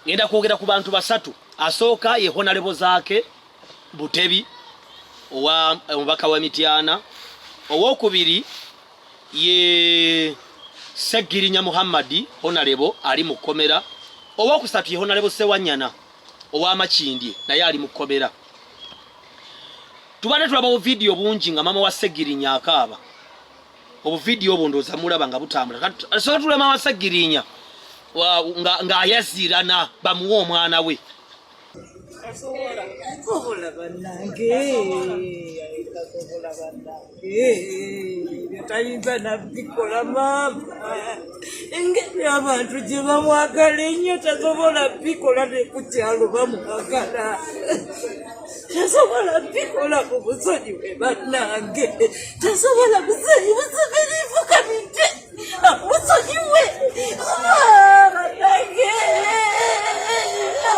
Ngenda kwogera ku bantu basatu. Asooka ye Honorable Zaake Butebi owa omubaka wa Mityana. Owokubiri ye Ssegirinya Muhammad Honorable ali mu kkomera. Owokusatu ye Honorable Ssewanyana owa Makindye naye ali mu kkomera. Tubadde tulaba obuvidiyo bungi nga maama wa Ssegirinya akaaba. Obuvidiyo obwo ndowooza mulaba nga butambula. Soka tulaba maama wa Ssegirinya ng'ayazirana bamuwe omwana we. Tasobola bannange, tasobola bannange, ebyo tayinza nabikola maama. Engeri abantu gye bamwagala ennyo tasobola bikola ne ku kyalo bamwagala. Tasobola bikola mu musonyiwe bannange, tasobola musonyi Museveni nfukamidde. Musonyiwe bannange,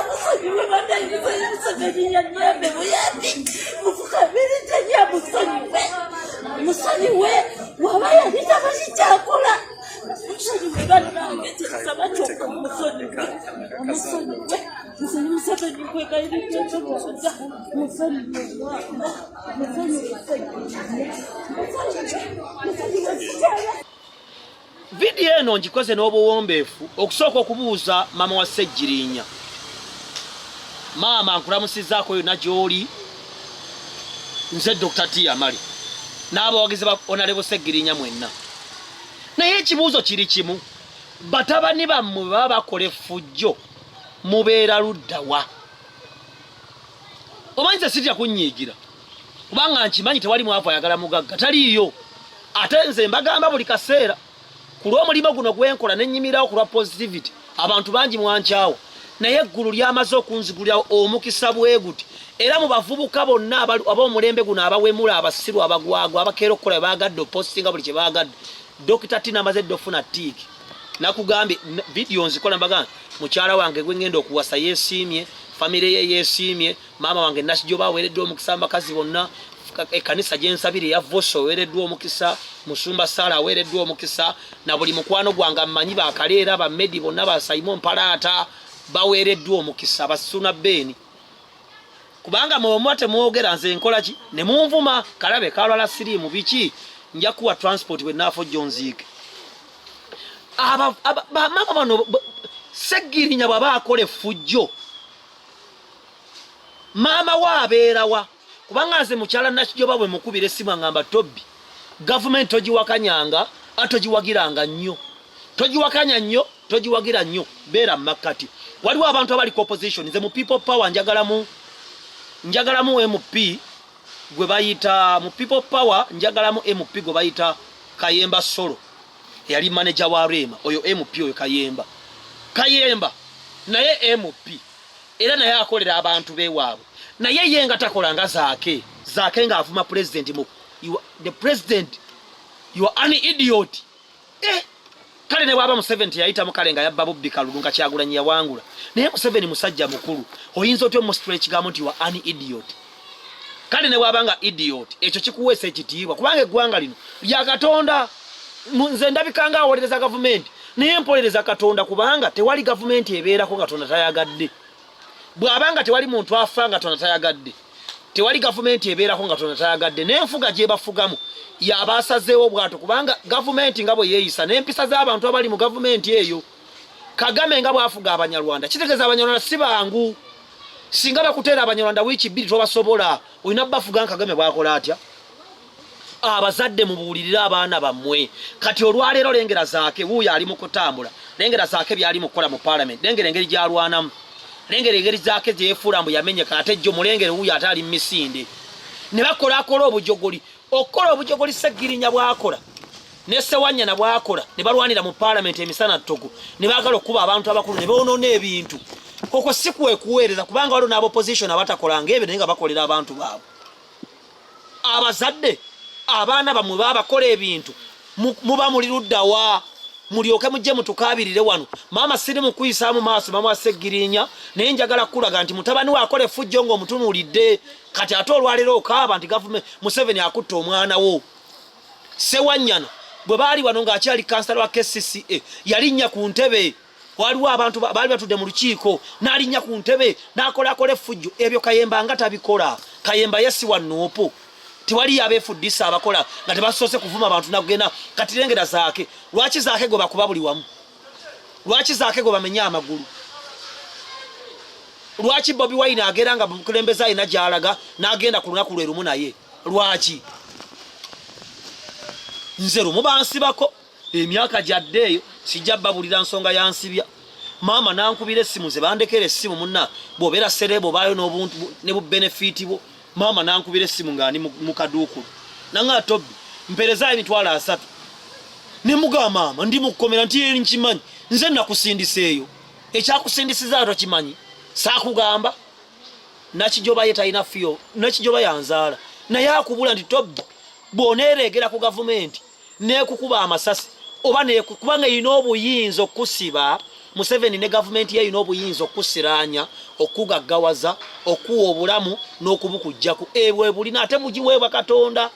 musonyiwe bannange, Museveni yanyambe buyambi, mufukamire nnyo musonyiwe, musonyiwe waba yali tamanyi kyakola, musonyiwe bannange, kyensaba kyokka musonyiwe, musonyiwe, musonyiwe Museveni nkwegayiridde tonooza, musonyiwe mwana. Vidiyo eno ngikoze n'obuwombeefu okusooka okubuuza maama wa Ssegirinya. Maama nkulamusizaako yonna gy'oli, nze Dr. T Amali n'abawagizi ba Honorable Ssegirinya mwenna. Naye ekibuuzo kiri kimu, batabani bammwe baba bakola effujjo mubeera ludda wa? Omanyi nze sitya kunnyiigira kubanga nkimanyi tewali mwavu ayagala mugagga, taliiyo. Ate nze mbagamba buli kaseera ku lw'omulimu guno gwenkola ne nnyimirawo ku lwa positivity, abantu bangi mwankyawa, naye eggulu lyamaze okunzigulirawo omukisa bwe guti. Era mu bavubuka bonna ab'omulembe guno abawemula, abasiru, abagwagwa, abakeera okukola bye baagadde, opositinga buli kye baagadde, Dokita Tina amaze dda okufuna tiiki. Nakugambye vidiyo nzikola mbagamba mukyala wange gwe ngenda okuwasa yeesiimye, famire ye yeesiimye, maama wange Nakijoba aweereddwa omukisa mu bakazi bonna, ekkanisa gye nsabira eya Voso eweereddwa omukisa, Musumba Saala aweereddwa omukisa, na buli mukwano gwange ammanyi, ba Kaleera, ba Medi bonna, ba Simon Mpalaata baweereddwa omukisa, ba Ssuuna Ben. Kubanga mwe muba temwogera nze nkola ki ne munvuma, kalabe kalwala siriimu biki, nja kuwa transport bwe naafa ojja onziike. Bamaama bano Ssegirinya bw'aba akola effujjo maama we abeerawa? Kubanga nze mukyala Nakijoba bwe mukubira essimu angamba Tobbi, gavumenti togiwakanyanga togiwagiranga nnyo, togiwakanya nnyo, togiwagira nnyo, beera mu makkati. Waliwo abantu abali ku opposition. Nze mu People Power njagalamu njagalamu MP gwe bayita mu People Power njagalamu MP gwe bayita Kayemba Solo eyali manager wa Rema. Oyo MP oyo Kayemba, Kayemba naye MP era naye akolera abantu bewaabwe, naye ye nga takola nga Zaake. Zaake nga avuma president mu you, the president you are an idiot. Kale ne bwaba Museveni teyayitamu kale nga yabba bubbi kalulu nga Kyagulanyi yawangula, naye Museveni musajja mukulu, oyinza otya omusitula ekigambo nti you are an idiot? Kale ne bwaba nga idiot, ekyo kikuweesa ekitiibwa, kubanga eggwanga lino lya Katonda. Nze ndabika nga awolereza gavumenti, naye mpolereza Katonda, kubanga tewali gavumenti ebeerako Katonda tayagadde. Bw'aba nga tewali muntu afa nga Katonda tayagadde, tewali gavumenti ebeerako nga Katonda tayagadde. N'enfuga gyebafugamu yaba asazeewo bw'atyo, kubanga gavumenti nga bwe yeeyisa n'empisa z'abantu abali mu gavumenti eyo, Kagame nga bw'afuga Abanyarwanda, kitegeeza Abanyarwanda si bangu. Singa bakuteera Abanyarwanda wiiki bbiri tobasobola, olina bafuga nga Kagame bw'akola atya? Abazadde mubuulirire abaana bammwe. Kati olwaleero lengera Zaake wuuyo ali mu kutambula, lengera Zaake by'ali mu kukola mu paalamenti, lengera engeri gy'alwanamu, lengera engeri Zaake gye yeefuula mbu yamenyeka, ate jjo mulengere wuuyo ate ali mu misinde. Ne bakolakola obujogoli, okukola obujogoli Ssegirinya bw'akola ne Ssewanyana bw'akola, ne balwanira mu paalamenti emisana ttogo, ne baagala okukuba abantu abakulu ne boonoona ebintu. Okwo si kwe kuweereza, kubanga waliwo n'abopposition abatakolanga ebyo naye nga bakolera abantu baabwe. Abazadde abaana bammwe babakola ebintu, muba muli ludda wa? Mulyoke mujje mutukaabirire wano. Maama siri mu kuyisaamu maaso maama wa Ssegirinya, naye njagala kukulaga nti mutabani we akola effujjo ng'omutunuulidde. Kati ate olwaleero okaaba nti gavumenti Museveni akutte omwana wo. Ssewanyana bwe baali wano ng'akyali kansala wa KCCA yalinnya ku ntebe. Waliwo abantu baali batudde mu lukiiko, n'alinnya ku ntebe n'akolakola effujjo. Ebyo Kayemba nga tabikola. Kayemba ye si wa Nuupu. Tewaliyo abeefuddisa abakola nga tebasoose kuvuma bantu nakugenda. Kati lengera Zaake. Lwaki Zaake gwe bakuba buli wamu? Lwaki Zaake gwe bamenya amagulu? Lwaki Bobi Wine agera nga mukulembeze alina gy'alaga n'agenda ku lunaku lwe lumu naye? Lwaki? Nze lumu bansibako emyaka gyadde eyo, sijja babulira nsonga yansibya. Maama nankubira essimu, nze bandekera essimu munna, bw'obeera sereebo obaayo n'obuntu ne bubenefiiti bwo. Maama nankubira essimu nga ndi mu kaduukulu, nanga Tobbi mpeerezaayo 300,000. Ne mugamba maama ndi mu kkomera, nti nkimanyi nze nakusindiseeyo, ekyakusindisizaayo tokimanyi, saakugamba. Nakijoba ye talina fiyo, Nakijoba yanzaala naye akubula nti Tobbi bw'oneereegera ku gavumenti nekukuba amasasi oba kubanga erina obuyinza okukusiba. Museveni ne gavumenti ye erina obuyinza okukusiraanya, okukugaggawaza, okukuwa obulamu n'okubukugjaku. Ebwe bulina ate mugiweebwa Katonda.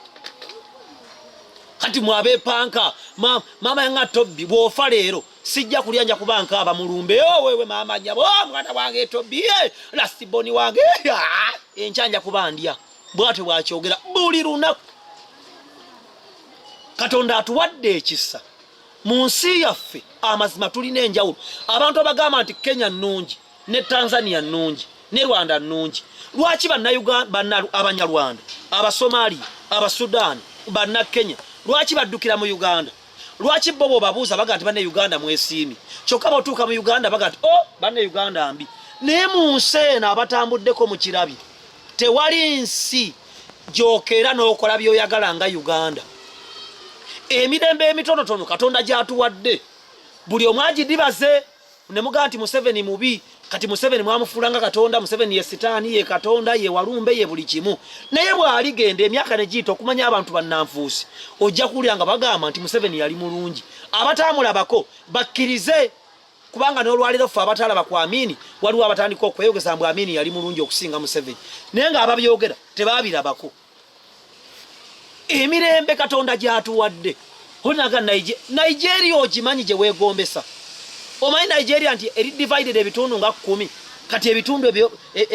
Kati mwabepanka maama yanga Tobbi bw'ofa leero sijja kulya, nja kuba nkaaba mulumbe. Owewe maama nyabo, mwana wange Tobbi, lasiboni wange, enkya nja kuba ndya. Bwatyo bwakyogera buli lunaku. Katonda atuwadde ekisa mu nsi yaffe. Amazima tulina enjawulo. Abantu abagamba nti Kenya nnungi ne Tanzania nnungi ne Rwanda nnungi, lwaki Abanyarwanda, Abasomalia, Abasudaani, Bannakenya lwaki baddukira mu Uganda? Lwaki bo bwobabuuza baga nti banne Uganda mwesiimi, kyokka bwotuuka mu Uganda baga nti o oh, banne Uganda mbi. Naye mu nsi eno abatambuddeko mu kirabye, tewali nsi gyokeera n'okola by'oyagala nga Uganda. Emirembe emitonotono Katonda gy'atuwadde buli omu agidibaze ne mugamba nti Museveni mubi. Kati Museveni mwamufuula nga Katonda. Museveni ye Sitaani, ye Katonda, ye walumbe, ye buli kimu. Naye bw'aligenda emyaka ne giyita okumanya abantu bannanfuusi, ojja kuwulira nga bagamba nti Museveni yali mulungi. Abataamulabako bakkirize, kubanga n'olwaleero ffe abatalaba ku Amini waliwo abatandika okweyogeza mbu Amini yali mulungi okusinga Museveni, naye ng'ababyogera tebaabirabako. Emirembe Katonda gy'atuwadde onaga Nigeria ogimanyi gye weegombesa. Omanyi Nigeria nti eri divided ebitundu nga 10. Kati ebitundu ebyo,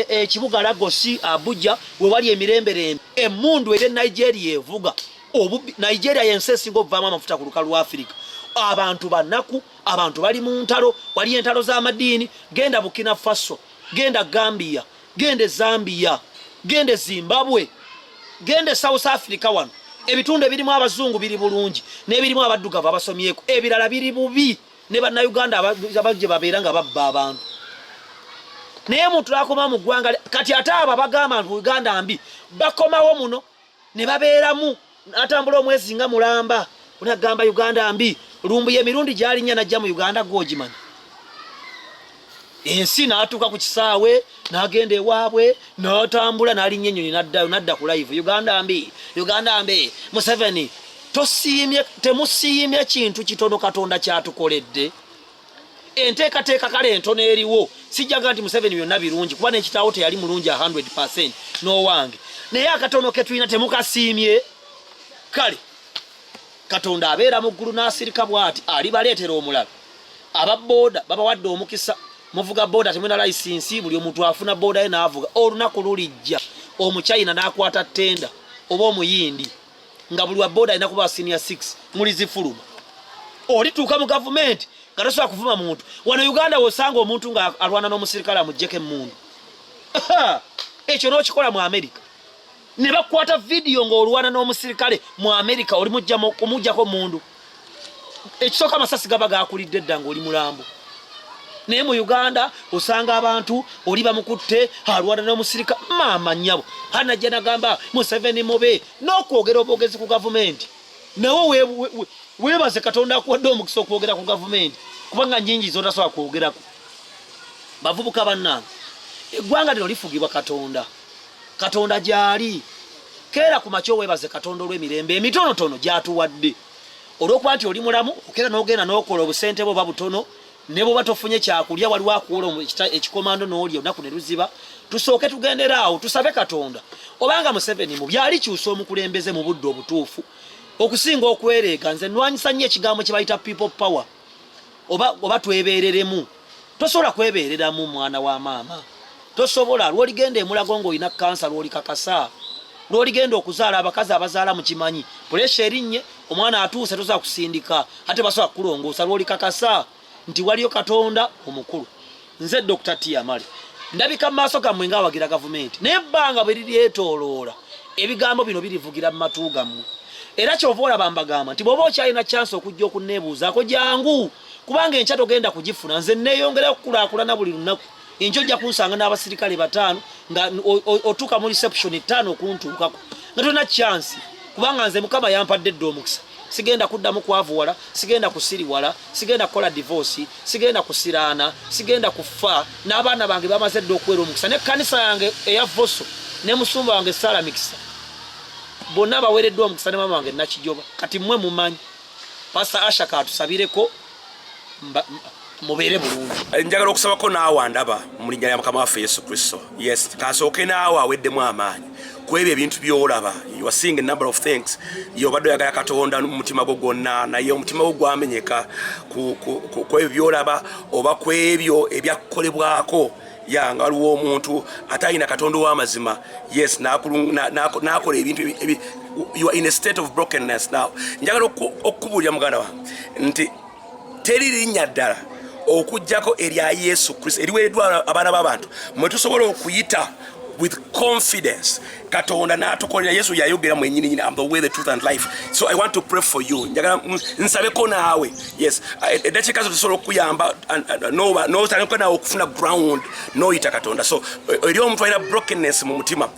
ekibuga Lagos, Abuja, we wali emiremberembe, emmundu eri e Nigeria evuga obubbi. Nigeria y'ensi esinga okuvaamu amafuta ku lukalu lwa Afirika. Abantu banaku, abantu bali mu ntalo, waliyo entalo z'amadiini. Genda Burkina Faso, genda Gambia, genda e Zambia, genda e Zimbabwe, genda e South Africa. Wano ebitundu ebirimu abazungu biri bulungi n'ebirimu abaddugavu abasomyeko, ebirala biri bubi, ne Bannayuganda abajje babeera nga babba abantu. Naye omuntu akoma mu ggwanga. Kati ate abo abagamba nti Uganda mbi bakomawo muno ne babeeramu, atambula omwezi nga mulamba, onagamba Uganda mbi. Lumbuye emirundi gy'alinnya najja mu Uganda gw'ogimanyi ensi, n'atuuka ku kisaawe n'agenda ewaabwe n'atambula n'alinnya ennyonyi n'addayo n'adda ku live, Uganda mbi, Uganda mbi, Museveni. Tosiimye, temusiimye kintu kitono Katonda kyatukoledde. Enteekateeka kale entono eriwo, sijjaga nti Museveni byonna birungi, kuba n'ekitaawo teyali mulungi 100 n'owange, naye akatono ke tulina temukasiimye. Kale Katonda abeera mu ggulu n'asirika bw'ati, alibaleetera omulala. Aba booda babawadde omukisa, muvuga booda temulina layisinsi, buli omuntu afuna booda ye n'avuga. Olunaku lulijja Omuchina n'akwata tenda oba Omuyindi, nga buli wa booda alina kuba senior 6, mulizifuluma. Olituuka mu gavumenti nga tosobola kuvuma muntu. Wano Uganda wosanga omuntu nga alwana n'omusirikale amuggyeko emmundu, ekyo n'okikola mu Amerika ne bakwata vidiyo ng'olwana n'omusirikale mu Amerika, oli kumuggyako mundu. Ekisooka amasasi gaba gakulidde dda ng'oli mulambo. Naye mu Uganda osanga abantu oli bamukutte alwana n'omusirika. Maama nnyabo anajja nagamba Museveni mubi n'okwogera obwogezi ku gavumenti. Nawe weebaze Katonda akuwadde omukisa okwogera ku gavumenti, kubanga nyingi zotasobola kwogerako. Bavubuka bannange, eggwanga lino lifugibwa Katonda. Katonda gyali. Keera ku makya oweebaze Katonda olw'emirembe emitonotono gy'atuwadde. Olw'okuba nti oli mulamu, okeera n'ogenda n'okola obusente bwo oba butono, ne bw'oba tofunye kyakulya waliwo akuwola ekikomando n'olya olunaku ne luziba. Tusooke tugendere awo tusabe Katonda obanga Museveni mubi alikyusa omukulembeze mu budde obutuufu okusinga okwereega. Nze nnwanyisa nnyo ekigambo kye bayita people power. Oba, oba twebeereremu. Tosobola kwebeereramu, mwana wa maama, tosobola. Lwoligenda emulago ng'olina kansa, lwolikakasa, lwoligenda okuzaala. Abakazi abazaala mukimanyi, pressure erinnye, omwana atuuse, tosobola kusindika, ate basobola kukulongoosa. Lwolikakasa nti waliyo Katonda omukulu. Nze Dr Tiamale, ndabika mu maaso gammwe ngaawagira gavumenti, naye ebbanga bwe liryetooloola, ebigambo bino birivugira mu matu gammwe. Era kyova olaba mbagamba nti bw'oba okyalina chance okujja okunneebuuzaako, jangu, kubanga enkya togenda kugifuna. Nze neeyongera okukulaakulana buli lunaku. Enkya ojja kunsanga n'abasirikale 5 nga otuuka mu reception 5 okuntuukako nga tolina chance, kubanga nze Mukama yampadde dda omukisa. Sigenda kuddamu kwavuwala, sigenda kusiriwala, sigenda kukola divorce, sigenda kusiraana, sigenda kufa. N'abaana bange bamaze dda okuweera omukisa, n'ekkanisa yange eya Voso ne musumba wange Sala Mikisa, bonna baweereddwa omukisa, ne mama wange Nakijoba. Kati mmwe mumanyi, Pastor Asha katusabireko mubeere bulungi. Njagala okusabako naawe andaba mu linnya lya Mukama waffe Yesu Kristo. Yes, kasooke naawe aweddemu amaanyi ku ebyo ebintu by'olaba. You are seeing a number of things. Ye obadde oyagala Katonda mu mutima gwo gwonna, naye omutima gwo gwamenyeka ku ebyo by'olaba oba ku ebyo ebyakukolebwako. Ya, nga waliwo omuntu ate alina Katonda ow'amazima, yes, n'akola ebintu you are in a state of brokenness now. Njagala okukubuulira, muganda wange, nti teri linnya ddala okugjako erya Yesu Kristo eriweereddwa abaana b'abantu mwe tusobola okuyita with confidence, Katonda n'atukolera. Yesu yayogera mwenyini nyini, "I'm the way, the truth and life." So I want to pray for you. Njagala nsabeko naawe. Yes, eddakiika zo tusobola okukuyamba n'otandika naawe okufuna ground n'oyita Katonda. So eri omuntu alina brokenness mu mutima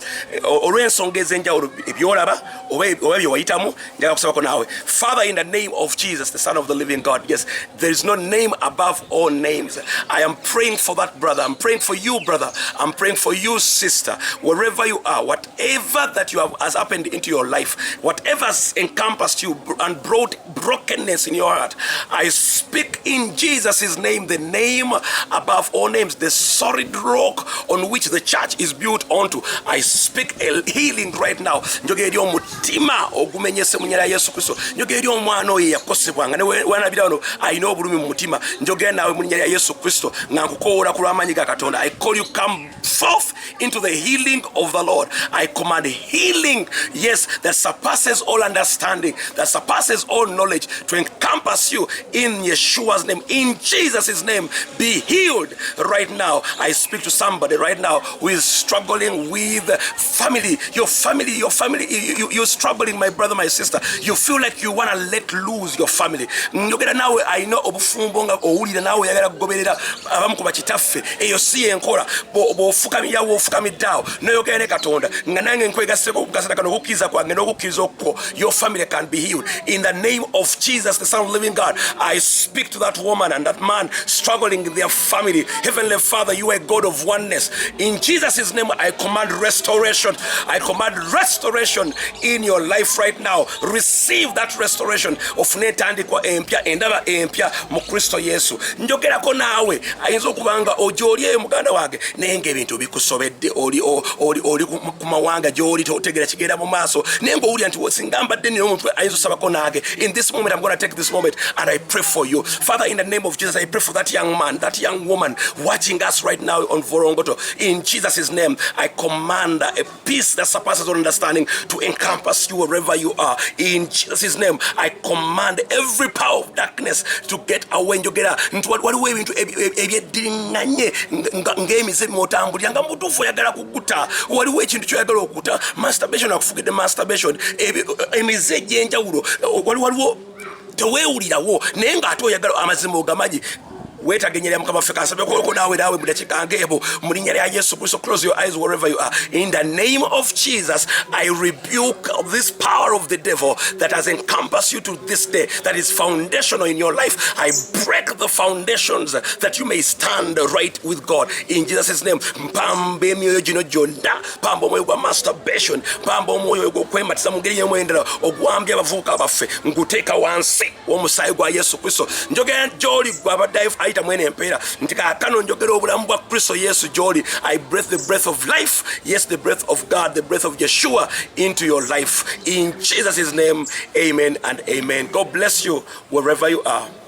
olw'ensonga ez'enjawulo, ebyolaba oba byewayitamu, njagala kusabako naawe. Father, in the name of Jesus, the Son of the living God, yes, there is no name above all names. I am praying for that brother. I'm praying for you, brother. I'm praying for you, sister, wherever you are. Whatever that you have has happened into your life, whatever has encompassed you and brought brokenness in your heart, I speak in Jesus' name, the name above all names, the solid rock on which the church is built onto. I speak a healing right now. Njogera eri omutima ogumenyese mu nnyala ya Yesu Kristo. Njogera eri omwana oyo eyakosebwanga newanabira wano alina obulumi mu mutima. Njogera naawe mu linnya lya Yesu Kristo nga nkukowoola ku lw'amaanyi ga Katonda. I call you, come forth into the healing of the Lord. I command healing, yes, that surpasses all understanding, that surpasses all knowledge, to encompass you in Yeshua's name, in Jesus' name. Be healed right now. I speak to somebody right now who is struggling with family, your family, your family. You're struggling, my brother, my sister. You feel like you want to let loose your family. Njogera naawe alina obufumbo nga owulira naawe oyagala kugoberera abamu ku bakitaffe. Eyo si yenkola. Bw'ofukamira, w'ofukamidde awo noyogera ne Katonda nga nange nkwegasseko okukasana kano, okukkiriza kwange n'okukkiriza okwo, your family can be healed in the name of Jesus, the Son of the living God. I speak to that woman and that man struggling in their family. Heavenly Father, you are a God of oneness. In Jesus' name, I command restoration. I command restoration in your life right now. Receive that restoration. Ofune entandikwa empya, endaba empya mu Kristo Yesu. Njogerako naawe ayinza okuba nga ogyoli eyo, muganda wange, naye ngaebintu bikusobedde. Oli ku mawanga gyoli, totegera kigenda mu maaso, naye ngaowulira nti singa mbadde nina omuntu ayinza osabako nange. In this moment, I'm going to take this moment and I pray for you. Father, in the name of Jesus, I pray for that young man, that young woman watching us right now on Vorongoto. In Jesus' name, I command a peace that surpasses all understanding to encompass you wherever you are. In Jesus' name, I command every power of darkness to get away. Njogera nti waliwo ebintu ebyeddiriŋŋanye ng'emize mwotambulira nga mubutuufu oyagala kuguta. Waliwo ekintu kyoyagala okuta, masturbation akufugidde, masturbation, emize egy'enjawulo. Waliwo teweewulirawo naye ng'ate oyagala amazima ogamanyi, weetaaga erinnya lya Mukama waffe. Kansabeko naawe mu dakiika ng'ebo mu linnya lya Yesu Kristo. Close your eyes wherever you are. In the name of Jesus, I rebuke this power of the devil that has encompassed you to this day, that is foundational in your life. I break the foundations that you may stand right with God in Jesus' name. Mpamba emyoyo gino gyonna, pamba omwoyo gwa masturbation, pamba omwoyo gw'okwematiza mu ngeri y'emu endala ogwambye abavubuka baffe, nguteeka wansi w'omusaayi gwa Yesu Kristo. Njogera gy'oli gwe abadde ayita mwene empeera nti kaakano njogera obulamu bwa Kristo Yesu gy'oli. I breath the breath of life, yes, the breath of God, the breath of Yeshua into your life in Jesus' name. Amen and amen. God bless you wherever you are.